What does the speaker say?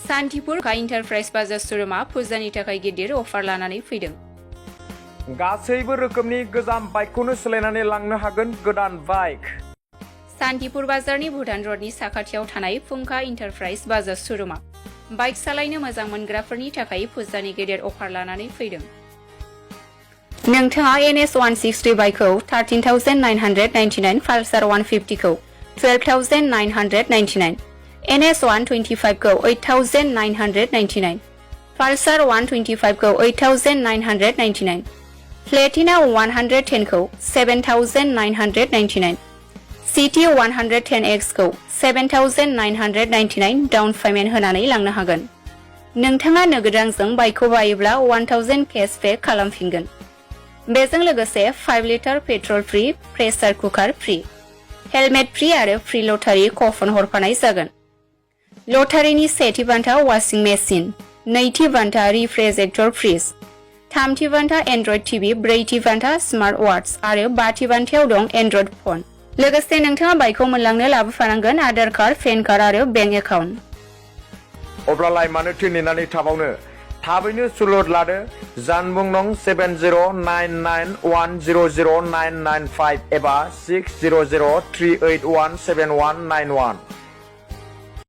सान्तिपुर इन्टारप्राइज बाजार शोरूमा फुजानि थाखाय गिदिर अफार लानानै फैदों। गासैबो रोखोमनि गोजाम बाइकखौनो सोलायनानै लांनो हागोन गोदान बाइक। सान्तिपुर बाजारनि भुटान रोडनि साखाथियाव थानाय फुंखा इन्टारप्राइज बाजार शोरूमा बाइक सालायनो मोजां मोनग्राफोरनि थाखाय फुजानि गिदिर अफार लानानै फैदों। नोंथाङा NS 160 बाइकखौ 13,999, पालसार 150 खौ 12,999, NS 125 खौ 8,999, पालसार 125 खौ 8,999, प्लेटिना 110 खौ 7,999, CT 110X खौ 7,999 डाउन पेमेन्ट होनानै लांनो हागोन। नोंथाङा नोगोद रांजों बाइकखौ बायोब्ला 1,000 केशबेक खालामफिनगोन। बेजों लोगोसे 5 litre petrol free, pressure cooker free, helmet free आरो फ्री लटारि कुपन हरफानाय जागोन। लटारिनि सेथि बान्था वाशिं मेसिन, नैथि बान्था रिफ्रिजारेटर फ्रिज, थामथि बान्था एन्ड्रइड टिभि, ब्रैथि बान्था स्मार्ट वाच आरो बाथि बान्थायाव दं एन्ड्रइड फन। लोगोसे नोंथाङा बाइकखौ मोनलांनो लाबोफानांगोन आधार कार्ड, पेन कार्ड आरो बेंक एकाउन्ट। अब्लालाय मानोथो नेनानै थाबावनो? थाबैनो सुलुद लादो। जानबुं नं 7099100995 एबा 6003817191।